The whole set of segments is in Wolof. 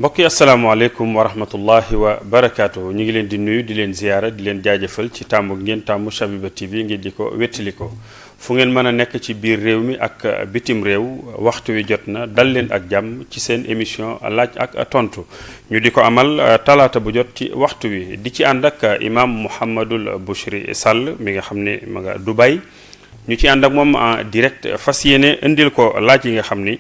mbokk yi asalaamaaleykum wa rahmatullahi wa barakaatu ñu ngi leen di nuyu di leen ziyaara di leen jaajëfal ci tàmm ngeen tàmm Shabiba TV ngeen di ko wettali ko fu ngeen mën a nekk ci biir réew mi ak bitim réew waxtu wi jot na dal leen ak jàmm ci seen émission laaj ak tontu ñu di ko amal talaata bu jot ci waxtu wi di ci ànd ak imam Mouhamadul Bouchri Sall mi nga xam ne ma nga Dubai ñu ci ànd ak moom en direct fas yéene indil ko laaj yi nga xam ni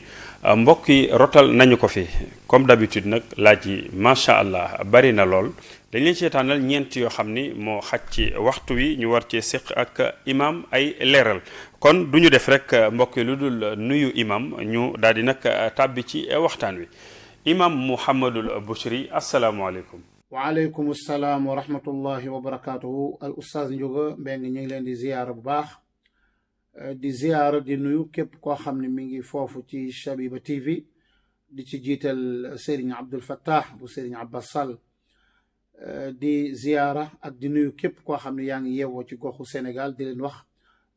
mbokk yi rotal nañu ko fi comme d'habitude nag laaj yi macha allah bari na lool dañ leen seetaanal ñeent yoo xam ni moo xaj ci waxtu wi ñu war cee séq ak imam ay leeral kon du ñu def rek mbokk yi lu dul nuyu imam ñu daal di nag tàbbi ci waxtaan wi imam Mouhamadul Bouchri asalaamualeykum. waaleykum salaam wa rahmatullahi wa barakaatuhu al oustaz Ndiouga Mbengue ñu ngi leen di ziyaara bu baax. di ziyaara di nuyu képp koo xam ne mi ngi foofu ci Shabiba TV di ci jiital Serigne Abdul Fattah bu Serigne Abbas Sall di ziyaara ak di nuyu képp koo xam ne yaa ngi yeewoo ci goxu Sénégal di leen wax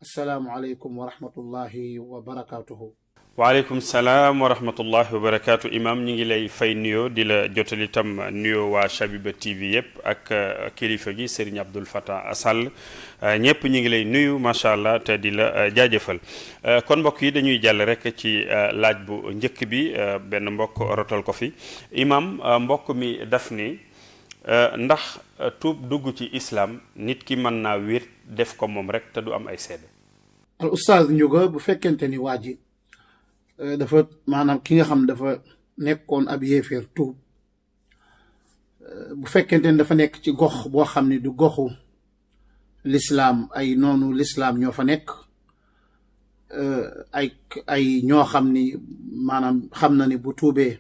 asalaamualeykum wa rahmatullahi wa barakaatuhu. waaleykum salaam wa rahmatullahi wa barakaatu imam ñi ngi lay fay nuyoo di la jottali tam nuyoo waa Shabiba TV yëpp ak kilifa gi Serigne Abdul Fattah Sall ñëpp ñi ngi lay nuyu macha allah te di la jaajëfal kon mbokk yi dañuy jàll rek ci laaj bu njëkk bi benn mbokk rotal ko fi imam mbokk mi daf ni ndax tuub dugg ci islam nit ki mën naa wér def ko moom rek te du am ay seede. al oustaz Ndiouga bu fekkente ni waa ji dafa maanaam ki nga xam dafa nekkoon ab yéeféer tuub bu fekkente ni dafa nekk ci gox boo xam ne du goxu lislaam ay noonu lislaam ñoo fa nekk ay ñoo xam ni maanaam xam na ni bu tuubee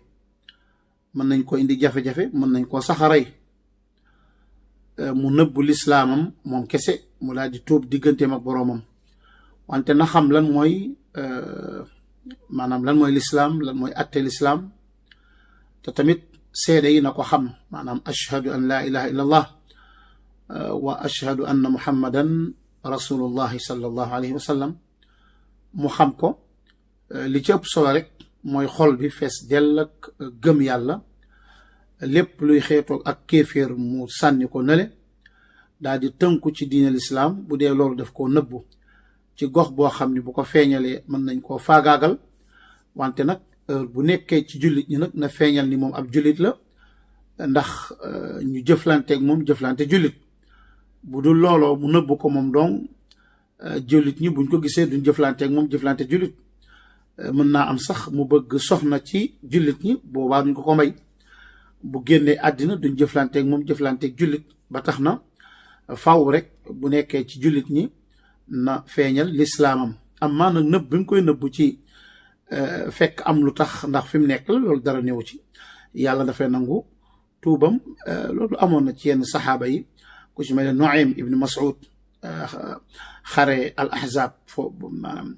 mën nañ ko indi jafe-jafe mën nañ koo saxaray mu nëbbu lislaamam moom kese mu daal di tuub digganteem ak boroomam wante na xam lan mooy maanaam lan mooy lislaam lan mooy atte lislaam te tamit seede yi na ko xam maanaam ashhadu an laa ilaha illa allah wa ashhadu anna muhammadan rasulullahi sallallahu alayhi wa sallam mu xam ko li ci ëpp solo rek mooy xol bi fees dell ak gëm yàlla lépp luy xeetoog ak kéeféer mu sànni ko nale daal di tënku ci diine lislaam bu dee loolu daf koo nëbbu ci gox boo xam ne bu ko feeñalee mën nañ koo faagaagal wante nag bu nekkee ci jullit ñi nag na feeñal ni moom ab jullit la ndax ñu jëflanteeg moom jëflante jullit bu dul looloo mu nëbbu ko moom donc jullit ñi buñ ko gisee duñ jëflanteeg moom jëflante jullit mën naa am sax mu bëgg soxna ci jullit ñi boobaa duñ ko may bu génnee àddina duñ jëflanteeg moom jëflanteeg jullit ba tax na faw rek bu nekkee ci jullit ñi na feeñal lislaamam amma nag nëbb bi mu koy nëbbu ci fekk am lu tax ndax fi mu nekk la loolu dara néew ci yàlla dafay nangu tuubam loolu amoon na ci yenn saxaaba yi ku ci mel ne Nuaym ibn Mas'ud xare al ahzab foofu maanaam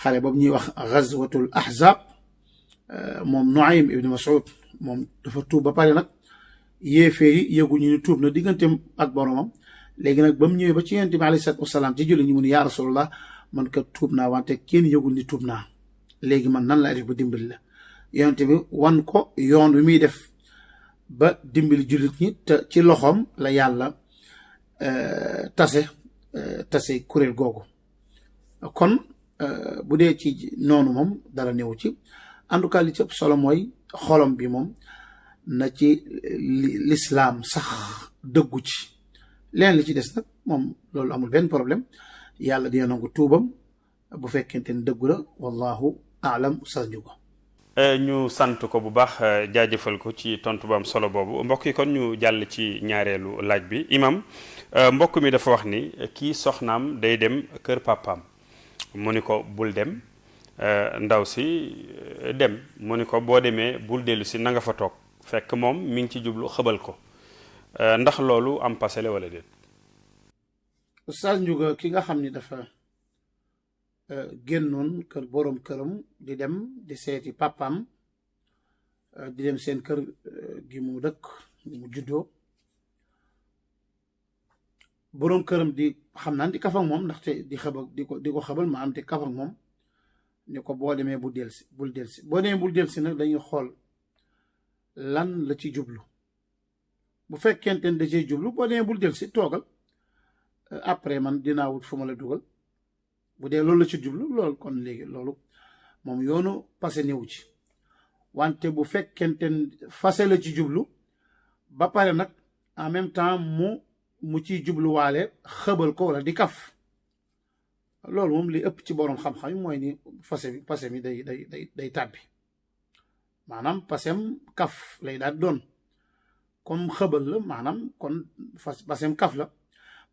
xare boobu ñuy wax ghazwatul ahzab moom Nuaym ibn Mas'ud moom dafa tuub ba pare nag yéefee yi yëguñu ni tuub na digganteem ak boromam léegi nag ba mu ñëwee ba ci yonent bi alayhi salaatu wasalaam ci julli ñu mun yaa rasulullah man kat tuub naa wante kenn yëgul ni tuub naa léegi man nan laa def ba dimbali la yonent bi wan ko yoon wi muy def ba dimbali jullit ñi te ci loxoom la yàlla tase kuréel googu kon bu dee ci noonu moom dara néew ci en tout cas li ci ëpp solo mooy xolom bi moom na ci lislaam sax dëggu ci leen li ci des nag moom loolu amul benn problème yàlla dina nangu tuubam bu fekkente ni dëggu la wallahu aalam Oustaz Ndiouga ñu sant ko bu baax jaajëfal ko ci tontu bu am solo boobu mbokk yi kon ñu jàll ci ñaareelu laaj bi imam mbokk mi dafa wax ni kii soxnaam day dem kër papaam mu ni ko bul dem ndaw si dem mu ni ko boo demee bul dellu si na nga fa toog fekk moom mi ngi ci jublu xëbal ko ndax loolu am pasele wala déet. Oustaz Ndiouga ki nga xam ni dafa génnoon kër boroom këram di dem di seeti papaam di dem seen kër gi mu dëkk gi mu juddoo boroom këram di xam naan di kaf ak moom ndaxte di ko xabal ma am te kaf ak moom ni ko boo demee bul delsi boo demee bul delsi nag dañuy xool lan la ci jublu. bu fekkente ne da cee jublu boo demee bul jël si toogal après man dinaa wut fu ma la dugal bu dee loolu la ci jublu loolu kon léegi loolu moom yoonu passé néew ci. wante bu fekkente ne fase la ci jublu ba pare nag en même temps mu ciy jubluwaale xëbal ko wala di kaf loolu moom li ëpp ci boroom xam-xam yi mooy ni passé mi day tàbbi maanaam passem kaf lay daal doon comme xëbal la maanaam kon passem kaf la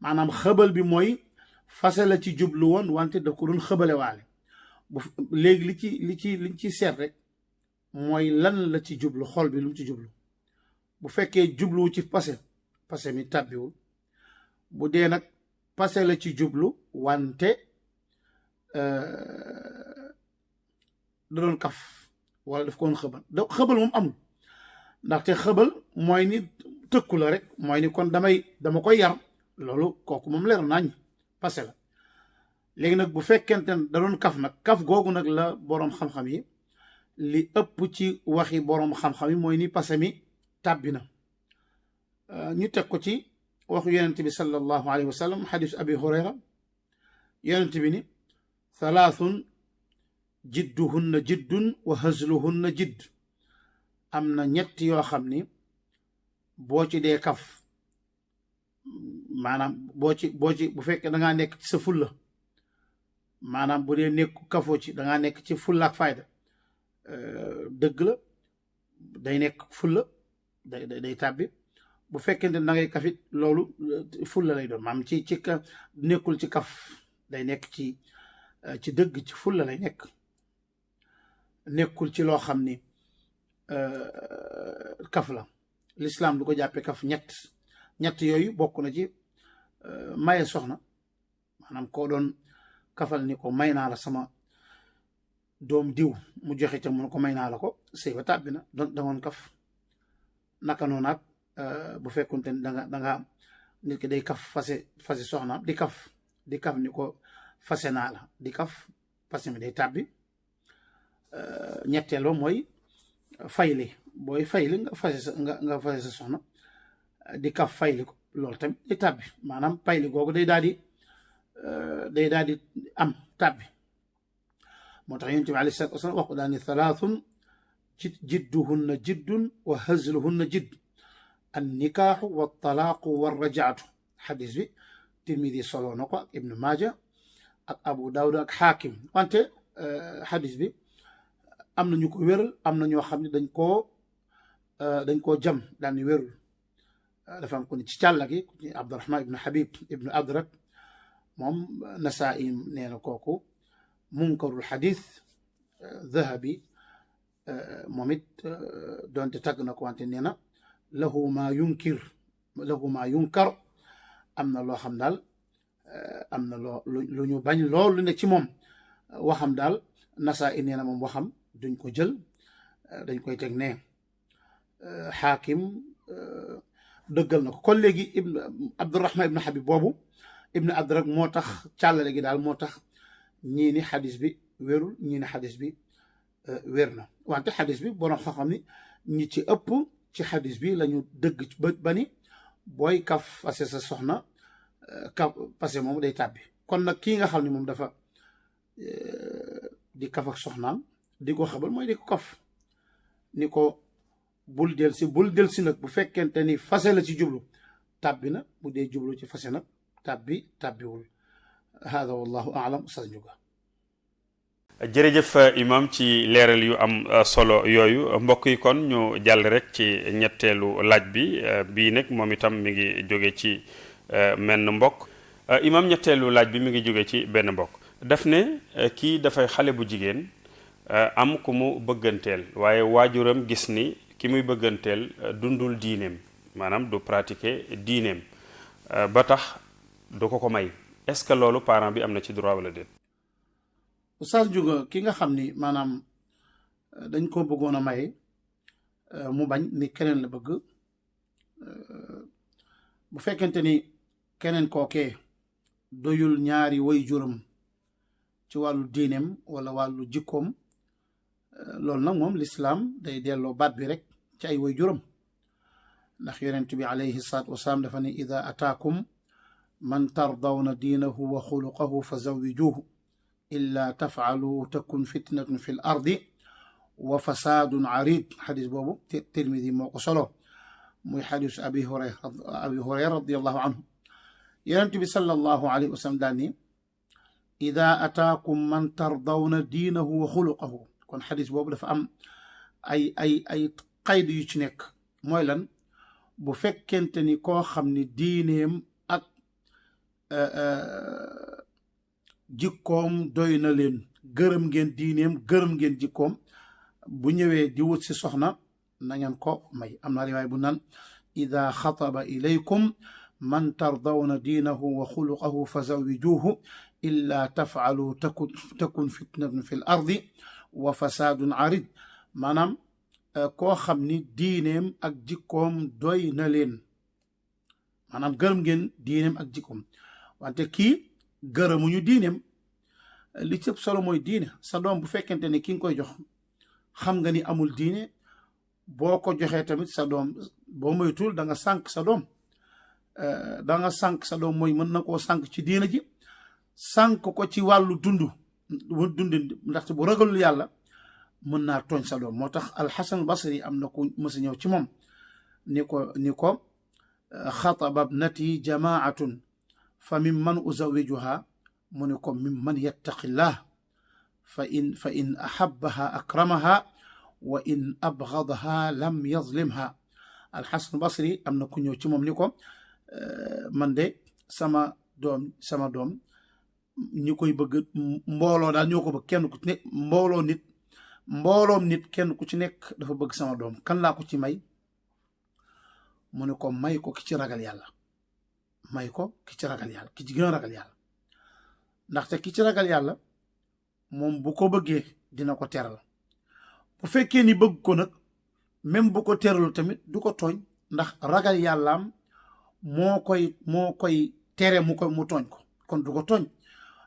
maanaam xëbal bi mooy fase la ci jublu woon wante da ko doon xëbale waale bu léegi liñ ci seet rek mooy lan la ci jublu xol bi lu mu ci jublu bu fekkee jubluwu ci passé mi tàbbiwul bu dee nag passé la ci jublu wante da doon kaf wala daf ko woon xëbal xëbal moom amul ndaxte xëbal mooy ni tëkku la rek mooy ni kon dama koy yar loolu kooku moom leer nañ passé la léegi nag bu fekkente ne da doon kaf nag kaf googu nag la boroom xam-xam yi li ëpp ci waxi boroom xam-xam yi mooy ni passé mi tàbbi na ñu teg ko ci waxu yonent bi sallallahu alayhi wa sallam xadiis abi hurayra yonent bi ni thalathun jidduhunna jiddun wa hazluhunna jidd am na ñett yoo xam ni boo ci dee kaf maanaam bu fekkee da ngaa nekk ci sa fulla maanaam bu dee nekku kafoo ci da ngaa nekk ci fulla ak fayda dëgg la day nekk fulla day tàbbi bu fekkente ne da ngay kafit loolu fulla lay doon maanaam ci nekkul ci kaf day nekk ci dëgg ci fulla lay nekk nekkul ci loo xam ni kaf la lislaam du ko jàppee kaf ñett yooyu bokk na ci maye soxna maanaam koo doon kafal ni ko may naa la sama doom diw mu joxe ca mun ko may naa la ko sëy ba tàbbi na dangoon kaf naka noonu ak bu fekkunte ne danga nit ki day kaf fase soxnaam di kaf ni ko fase naa la di kaf fase mi day tàbbi ñetteel ba mooy fayli booy fayli nga fase sa soxna di kaf fayli ko loolu tamit day tàbbi maanaam payli googu day daal di am tàbbi moo tax yonent bi alayhi salaatu wasalaam wax ko daal ni thalathun jidduhunna jiddun wa hazluhunna jidd an nikaaxu wa talaaqu wa rajaatu xadis bi Tirmidi soloo na ko ak Ibnu Maaja ak Abu Daawud ak Xaakim wante xadis bi am na ñu ko wéral am na ñoo xam ne dañ koo jam daal ni wérul dafa am ko ni ci càlla gi Abdurahman ibnu Habib ibnu Adrak moom Nasaa'i nee na kooku munkarul xadis Dahabi moom it doonte tagg na ko wante nee na lahu maa yunkar am na loo xam daal am na lu ñu bañ loolu ne ci moom waxam daal Nasaa'i nee na moom waxam duñ ko jël dañ koy teg ne Xaakim dëggal na ko kon léegi Abdurahman ibnu Habib boobu ibnu Adrak moo tax càllale gi daal moo tax ñii ni xadis bi wérul ñii ni xadis bi wér na wante xadis bi borom xam-xam ni ñi ci ëpp ci xadis bi lañu dëgg ba ni booy kaf fase sa soxna kaf fase moom day tàbbi kon nag kii nga xam ne moom dafa di kaf ak soxnaam di ko xabal mooy di ko kaf ni ko bul del si nag bu fekkente ni fase la ci jublu tàbbi na bu dee jublu ci fase nag tàbbiwul hada wallahu aalam ustaz Ndiouga jërëjëf imam ci leeral yu am solo yooyu mbokk yi kon ñu jàll rek ci ñetteelu laaj bi bii nag moom itam mi ngi jóge ci menn mbokk imam ñetteelu laaj bi mi ngi jóge ci benn mbokk daf ne kii dafay xale bu jigéen am ku mu bëgganteel waaye waajuram gis ni ki muy bëgganteel dundul diineem maanaam du pratiquer diineem ba tax du ko may est-ce que loolu parent bi am na ci droit wala déet. Oustaz Ndiouga ki nga xam ni maanaam dañ ko bëggoon a may mu bañ ni keneen la bëgg bu fekkente ni keneen kookee doyul ñaari waajuram ci wàllu diineem wala wàllu jikkoom loolu nag moom lislaam day delloo baat bi rek ci ay way juram ndax yonent bi alayhi salaatu wasalaam dafa ne ida ataakum man tardawna diinahu wa xuluqahu fa zawijuuhu illa tafaalu takun fitnatun fi l ardi wa fasaadun arid xadis boobu Tirmidi moo ko solo muy xadis abi hurayra radiallahu anhu yonent bi sallallahu alayhi wa sallam daal ni ida ataakum man tardawna diinahu wa xuluqahu kon xadis boobu dafa am ay qayd yu ci nekk mooy lan bu fekkente ni koo xam ni diineem ak jikkoom doy na leen gërëm ngeen diineem gërëm ngeen jikkoom bu ñëwee di wut si soxna na ngeen ko may am na riwaay bu naan ida xataba ilaykum man tardawna diinahu wa xuluqahu fa zawijuuhu illa tafaalu takun fitnatun fi l ardi wa fasaadun arid maanaam koo xam ni diineem ak jikkoom doy na leen maanaam gërëm ngeen diineem ak jikkoom wante kii gërëmuñu diineem li ci ëpp solo mooy diine sa doom bu fekkente ni ki nga koy jox xam nga ni amul diine boo ko joxee tamit sa doom boo moytul da nga sànq sa doom mooy mën na koo sànq ci diine ji sànq ko ci wàllu dundi ndaxte bu ragalul yàlla mën naa tooñ sa doom moo tax alxasan basri am na ku mësa ñëw ci moom ni ko xataba ibnati jamaatun fa min man uzawijuha mu ne ko min man yattaqillah fa in ahabbaha akramaha wa in abgadaha lam yazlimha alxasan basri am na ku ñëw ci moom ni ko man de sama doom ñi koy bëgg mbooloo daal ñoo ko bëgg kenn ku ci nekk mbooloom nit kenn ku ci nekk dafa bëgg sama doom kan laa ko ci may mu ne ko may ko ki ci ragal yàlla may ko ki ci ragal yàlla ki ci gën a ragal yàlla ndaxte ki ci ragal yàlla moom bu ko bëggee dina ko teral bu fekkee ni bëgg ko nag même bu ko teralu tamit du ko tooñ ndax ragal yàllaam moo koy tere mu tooñ ko kon du ko tooñ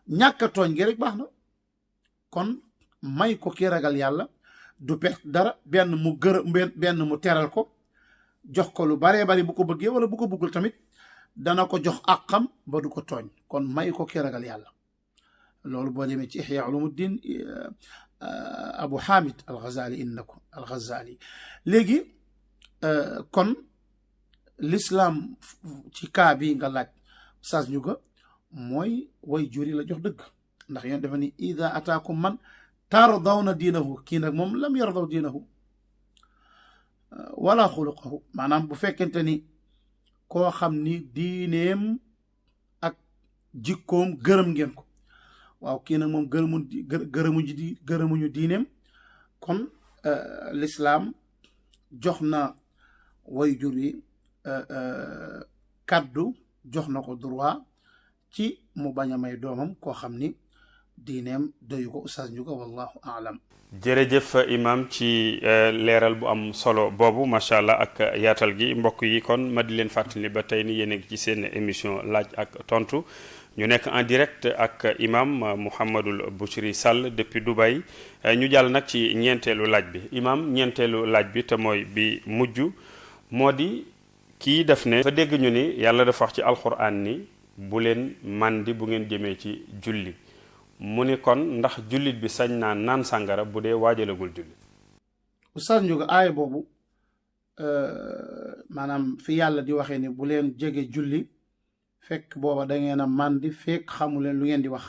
ñàkk a tooñ gi rek baax na kon may ko ki ragal yàlla du perte dara benn mu teral ko jox ko lu baree bari bu ko bëggee wala bu ko bëggul tamit dana ko jox àqam ba du ko tooñ kon may ko ki ragal yàlla loolu boo demee ci Ihya Ulumuddin Abu Hamid al-Ghazali al-Ghazali léegi kon l'islam ci kaa bi nga laaj sas ñu ga mooy way juri la jox dëgg ndax yoon dafa ni ida ataakum man tardawna diinahu kii nag moom lam yardaw diinahu wala xuluqahu maanaam bu fekkente ni koo xam ni diineem ak jikkoom gërëm ngeen ko waaw kii nag moom gërëmuñu diineem kon l'islam jox na way jur yi kaddu jox na ko droit ci mu bañ a may doomam koo xam ni diineem doyu ko Oustaz Ndiouga wallahu aalam. jërëjëf imam ci leeral bu am solo boobu macha allah ak yaatal gi mbokk yi kon ma di leen fàttali ba tey ni yéen a ngi ci seen émission laaj ak tontu ñu nekk en direct ak imam Mouhamadul Bichri Sall depuis Dubaï ñu jàll nag ci ñeenteelu laaj bi imam ñeenteelu laaj bi te mooy bi mujj moo di kii def ne fa dégg ñu ni yàlla dafa wax ci alquran ni bu leen màndi bu ngeen jëmee ci julli mu ni kon ndax jullit bi sañ naa naan sàngara bu dee waajalagul julli. Oustaz Ndiouga aaya boobu maanaam fi yàlla di waxee ni bu leen jege julli fekk booba da ngeen a màndi fekk xamu leen lu ngeen di wax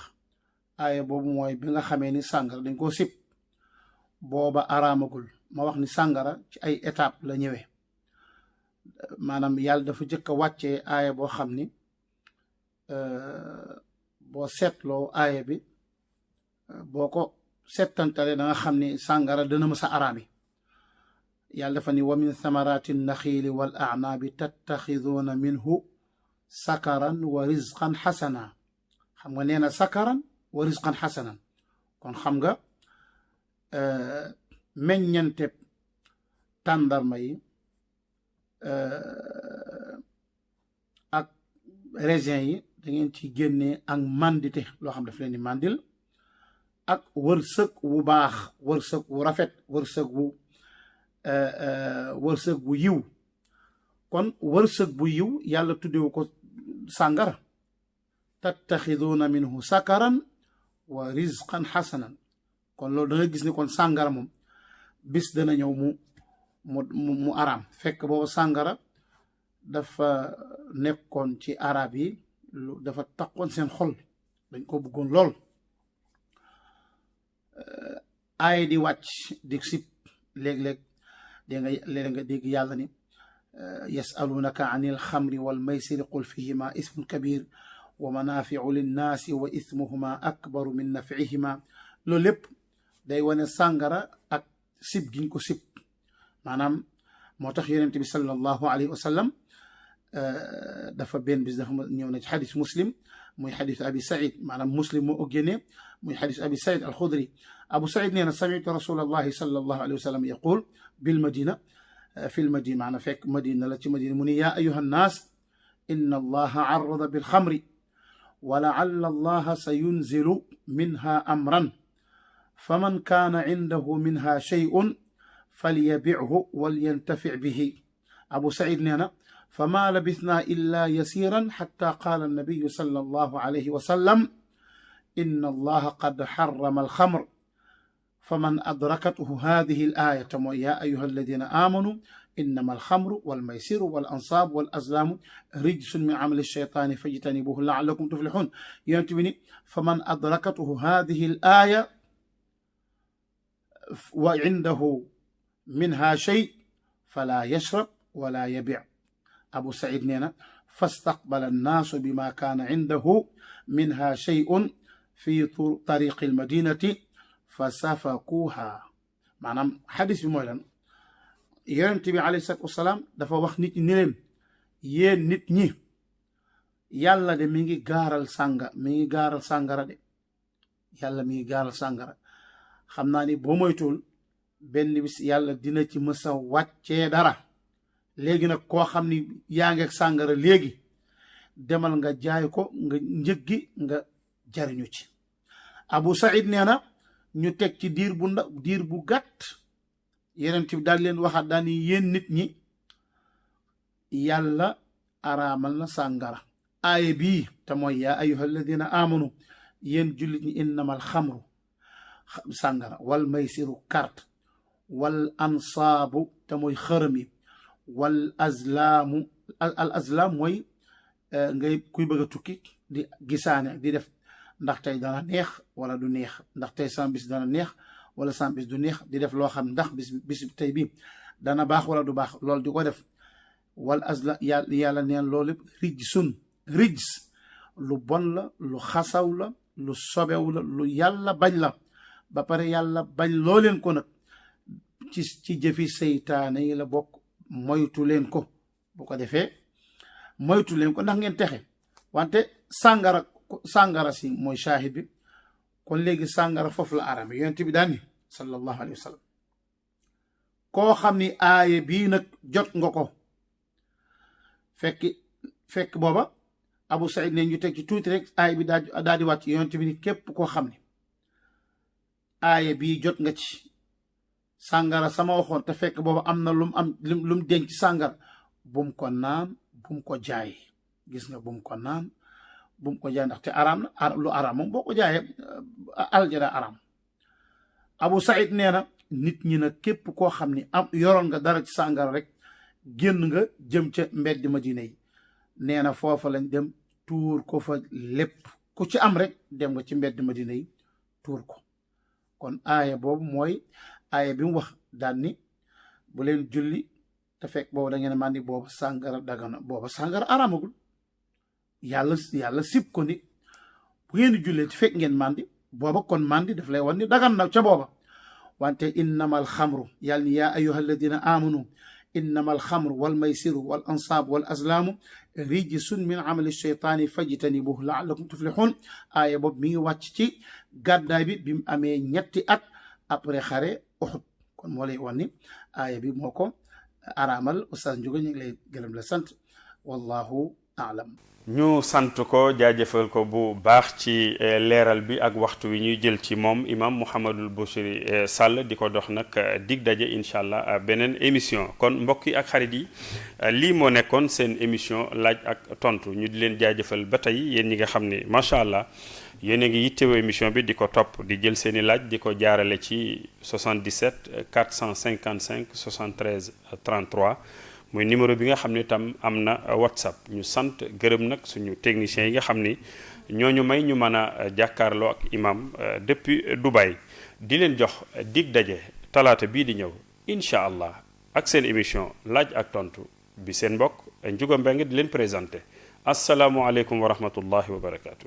aaya boobu mooy bi nga xamee ni sàngara dañ koo sib booba araamagul ma wax ni sàngara ci ay étape la ñëwee maanaam yàlla dafa jëkk a wàccee aaya boo xam ni boo seetloo aaya bi boo ko settantale da nga xam ni sàngara dana mës a araami yàlla dafa ni wa min thamarati naxiili wal a'naabi tattaxiduuna minhu sakaran wa rizqan xasana xam nga nee na sakaran wa rizqan xasanan kon xam nga meññante tàndarma yi ak raisin yi da ngeen ci génnee ak mandite loo xam daf leen di mandil ak wërsëg wu baax wërsëg wu rafet wërsëg wu wërsëg bu yiw kon wërsëg bu yiw yàlla tuddewu ko sàngara tattaxiduuna minhu sakaran wa rizqan xasanan kon loolu da nga gis ni kon sàngara moom bis dana ñëw mu araam fekk booba sàngara dafa nekkoon ci arab yi dafa takkoon seen xol dañ ko bëggoon lool aay di wàcc di sib léeg-léeg léeg nga dégg yàlla ni yasalunaka an il xamri wal maysiri qul fihima ismun kabir wa manafiu linnaasi wa ismuhuma akbaru min nafihima loolu lépp day wane sàngara ak sib giñ ko sib maanaam moo tax yonent bi sallallahu alayhi wa sallam dafa benn bis dafa ñëw na ci xadis muslim muy xadis abi saïd maanaam muslim moo ko génnee muy xadis abi saïd alxudri abu saïd nee na samitu rasulallahi sallallahu alayhi wa sallam yaqul bil madina fi l madina maanaam fekk madina la ci madina mu ni yaa ayuha nnaas inna allaha arrada bil xamri wa laalla allaha sa yunzilu minha amran faman kaana indahu minha shay'un falyabichu walyantafic bihi abu saïd nee na فما لبثنا إلا يسيرا حتى قال النبي صلى الله عليه وسلم إن الله قد حرم الخمر فمن أدركته هذه الآية يا أيها الذين آمنوا إنما الخمر والميسر والأنصاب والأزلام رجس من عمل الشيطان فاجتنبوه لعلكم تفلحون ينتبني فمن أدركته هذه الآية وعنده منها شيء فلا يشرب ولا يبيع أبو سعيد نينا فاستقبل الناس بما كان عنده منها شيء في طريق المدينة فسفكوها maanaam xadis bi mooy lan yonent bi alayhi salaatu wasalaam dafa wax nit ñi ni leen yéen nit ñi yàlla de mi ngi gaaral sàngara de yàlla mi ngi gaaral sàngara xam naa ni boo moytuwul benn bis yàlla dina ci mës a wàccee dara léegi nag koo xam ni yaa ngi ak sàngara léegi demal nga jaay ko nga njëg gi nga jariñu ci Abu Saïd nee na ñu teg ci diir bu gàtt yonent bi daal leen waxaat daal ni yéen nit ñi yàlla araamal na sàngara aaya bii te mooy yaa ayyuha alladina amanu yéen jullit ñi innamal xamru sàngara wal maysiru carte wal ansaabu te mooy xërëm yi wal azlaamu al azlaam mooy ngay kuy bëgg a tukki di gisaane di def ndax tey dana neex wala du neex ndax tey sam bis dana neex wala sam bis du neex di def loo xam ndax bis tey bii dana baax wala du baax loolu di ko def wal azla yàlla neen loolu rijs lu bon la lu xasaw la lu sobew la lu yàlla bañ la ba pare yàlla bañ loo leen ko nag ci jëfi seytaane yi la bokk moytu leen ko bu ko defee moytu leen ko ndax ngeen texe wante sàngara si mooy shahid bi kon léegi sàngara foofu la arame yonent bi daan ni sallallahu alayhi wa sallam koo xam ni aaye bii nag jot nga ko fekk booba Abu Saïd ne ñu teg ci tuuti rek aaye bi daal di wàcc yonent bi ni képp koo xam ne aaye bii jot nga ci sàngara sama waxoon te fekk booba am na lum denc sàngara bum ko naan bum ko jaay gis nga bum ko naan bum ko jaay ndaxte araam na lu araam moom boo ko jaayee aljada araam Abu Saïd nee na nit ñi nag képp koo xam ni yoroon nga dara ci sàngara rek génn nga jëm ca mbedd Madina yi nee na foofa lañ dem tuur ko fa lépp ku ci am rek dem nga ci mbedd Madina yi tuur ko kon aaya boobu mooy aaya bi mu wax daan ni bu leen julli te fekk boobu da ngeen màndi booba sàngara dagana booba sàngara araamagul yàlla sib ko ni bu ngeen di jullee ci fekk ngeen màndi booba kon màndi daf lay wan ni dagan na ca booba wante innamal xamru yàlla ni yaa ayyuha alladina amanu innamal xamru wal maysiru wal ansaab wal azlaamu rijsun min amali sheytaani fajtanibuhu laallakum tuflixuun aaya boobu mi ngi wàcc ci gàddaay bi mu amee ñetti at après xare Uhud kon moo lay wan ni aaya bi moo ko araamal Oustaz Ndiouga ñu ngi lay gërëm la sant wallahu a'lam. ñu sant ko jaajëfal ko bu baax ci leeral bi ak waxtu wi ñuy jël ci moom imam Mouhamadul Bouchri Sall di ko dox nag dig daje incha allah beneen émission kon mbokk yi ak xarit yi lii moo nekkoon seen émission laaj ak tontu ñu di leen jaajëfal ba tey yéen ñi nga xam ne macha allah yéen a ngi yittewoo émission bi di ko topp di jël seen i laaj di ko jaarale ci 77 455 73 33. muy numéro bi nga xam ne tam am na WhatsApp ñu sant gërëm nag suñu techniciens yi nga xam ni ñooñu may ñu mën a jàkkaarloo ak imam depuis Dubaï di leen jox dig daje talaata bii di ñëw incha allah ak seen émission laaj ak tontu bi seen mbokk Ndiouga Mbengue di leen présenté asalaamualeykum wa rahmatullahi wa barakaatu.